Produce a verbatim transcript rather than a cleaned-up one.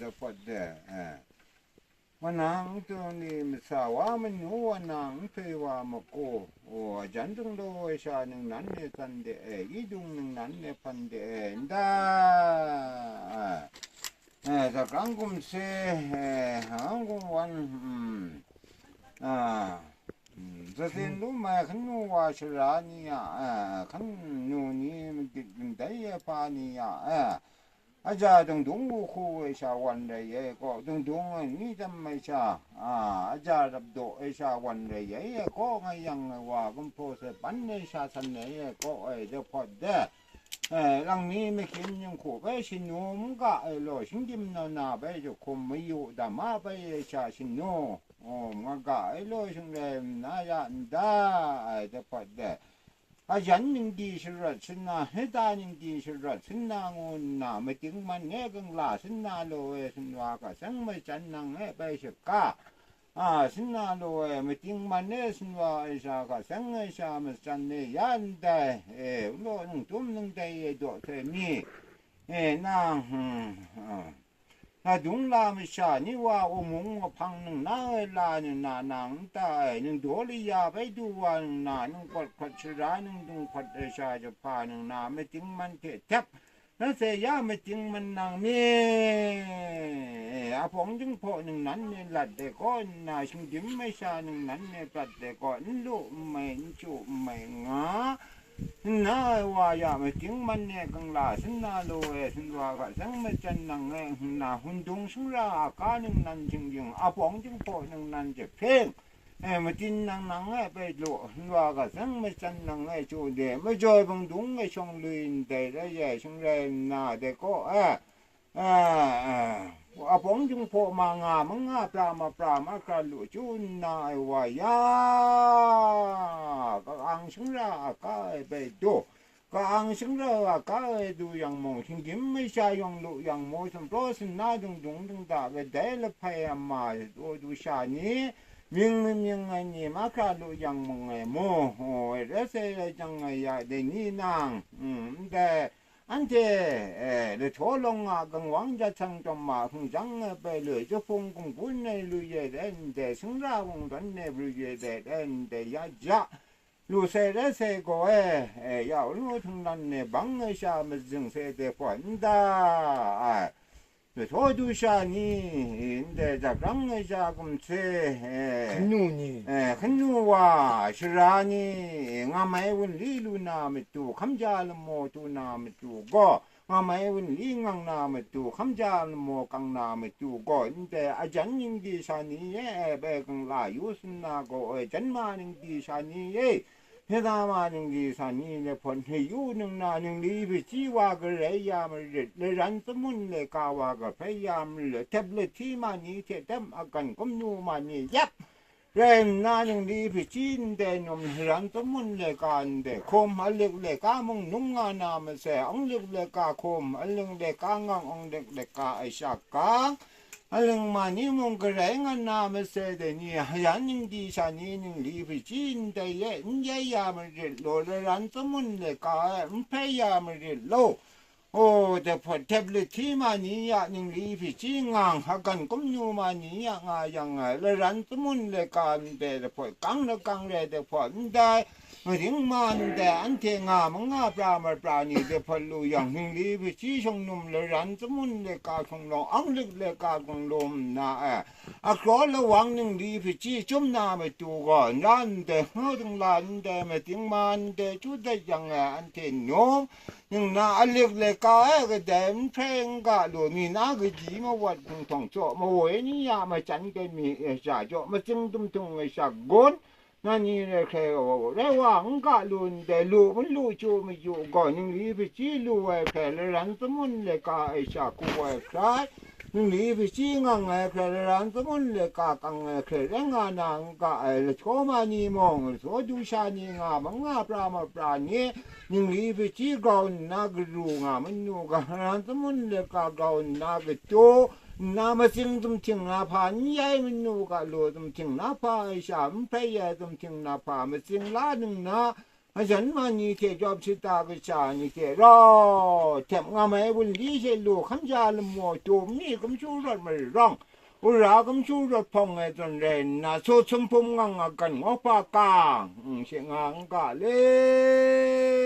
Dapawt de, eh. Wa nang tu ni masa wa manu wa nang hpe wa maku, o, ajan dunglaw ai sha ningnan e san de e, idung ningnan e hpan de e, nda, eh, zakrang gumse, eh, hang gumwan, mm, ah, mm, zaten lu mai hkanu wa shara ni a, eh, hkanu ni madit ndai e pa ni a, eh, aja dungdung wuhku ai sha wan rai ai kaw, dungdung ai ni tam ai sha, a, aja rapdaw ai sha wan rai ai kaw, nga yang ai wa gumhpraw sai ban ai sha san ai kaw, ai dahpawt de, e, langmi makyin jinghku bai shanu n ga ai law, shinggyim na na bai jahkum mayu dama bai ai sha shanu, um, nga ga ai law, shingrai nna ya nda, ai dahpawt de, ajan ningdi sharawt sanna, hita ningdi sharawt sanna ngu nna, mating man e kangla sanna law e sanwa hka seng machyan nang e bai shaka, a, sanna law e mating man e sanwa ai sha hka seng ai sha machyan e ya ndai, e, law ningtum ningdai e daw sai mi, e, nang, hmm, hmm. Ladung la masha ni wa wumung wahpang ningna ai la ningna nang n ta ai, ningdaw laya bai du wa ningna, ningkawt hkawt shara ningdung hkawt ai sha jahpa ningna, mating man hte htep, na se ya mating man nang mi, apawng jinghpaw ningnan ni lat de kaw nna, shingdim ai sha ningnan ni prat de kaw, n lu n mai, n chyu n mai nga, nna ai wa ya mating man e kangla sanna law e sanwa hka seng machyan nang e nna, hkundung shingra a ka ningnan htingying, apawng jinghpaw ningnan jahpeng, e, matin nang nang e bai lu, sanwa hka seng machyan nang e chyu de, majoi bungdung e shawng lui ndai rai e, shingrai nna de kaw e, a, a, apawng jinghpaw ma nga manga pra mapra mahkra lu chyu nna ai wa ya, ka-ang shingra a ka e bai du, ka-ang shingra a ka e du yang mung, shinggyim ai sha yawng lu yang mu, sumpraw sinna dungdung dingda kadai lahpai ama daw du sha ni, mying mamying ai ni mahkra lu yang mung e mu, rai sai rai jang ai ya dai ni nang, mm, ndai, anhte, e, lahtaw lawng a kangwang jahtsang tawma hkingjang e bai lui, jahpung hkunggun ai lui e rai ndai, shingra wungdawn ai lui e rai ndai, ya ja, lu sai rai sai gaw e, e, ya unu htinglan e bang ai sha mazing sai de hpawn nda ai, lahtaw du sha ni, ndai dakrang ai sha gumhte, e, hkanu ni, e, hkanu wa, shara ni, ngamai wunli lu na matu, hkamja lamaw tu na matu gaw, ngamai wunli ngang na matu, hkamja lamaw kang na matu gaw, ndai ajan ningdi sha ni e, e, bai kangla yu sanna gaw, e, janma ningdi sha ni e, hpye da ma ningdi sha ni, lahpawn hpye yu ningna, ningli hpyi chyi wa garai ya marit, laran tsamun laika wa kahprai ya marit, htep lahti ma ni hte htep agan kumnu ma ni yap rai nna, ningli hpyi chyi ndai num, laran tsamun laika ndai hkum, alik laika mung num nga na masai, anglik laika hkum, alik laika ngang, anglik laika ai sha kang, aling ma ni mung garai nga na masai dai ni, ayan ningdi sha ni ningli hpyi chyi ndai e n yai ya marit law, laran tsamun laika e n hpai ya marit law. O, dahpawt htep lahti ma ni ya ningli hpyi chyi ngang, agan kumnu ma ni ya nga yang ai, laran tsamun laika ndai dahpawt kang lakang rai dahpawt ndai, mading ma ndai, anhte nga manga pra mapra ni dahpawt lu yang, ningli hpyi chyi shawng num, laran tsamun laika shawng lawng, anglik laika shawng lawng nna e, akraw lawang ningli hpyi chyi chyum na matu gaw, na ndai, hngau dingla ndai, mading ma ndai, chyu dat yang e, anhte num, ningna alik laika e kadai n hprai n ga lu, mi na kaji mawat hpung htawng jaw, mawoi ni ya machyan kami e sha jaw, matsing dumhtung e sha gun, na ni rai hkrai rai wa n ga lu ndai, lu n lu chyu mayu gaw, ningli hpyi chyi lu ai hkrai, laran tsamun laika e sha hku ai hkrai, ningli hpyi chyi ngang ai hkrai, laran tsamun laika kang ai hkrai, rai nga na n ga ai, lahtaw ma ni mung, lahtaw du sha ni nga manga pra mapra ni, ningli hpyi chyi grau nna garu nga manu ga, laran tsamun laika grau nna katu, nna matsing zumhting na hpa n yai manu ga law, zumhting na hpa ai sha, n hpai ai zumhting na hpa, matsing la ningna, mazan man ni hte jawp shata kasha ni hte rau, htep ngam ai wunli hte lu hkam ja lamaw, taw mi kumshu rawt marawng, wora kumshu rawt hpawng ai zawn rai nna, so sumpum ngang a gan ngawk hpa kang, n, she nga n ga le.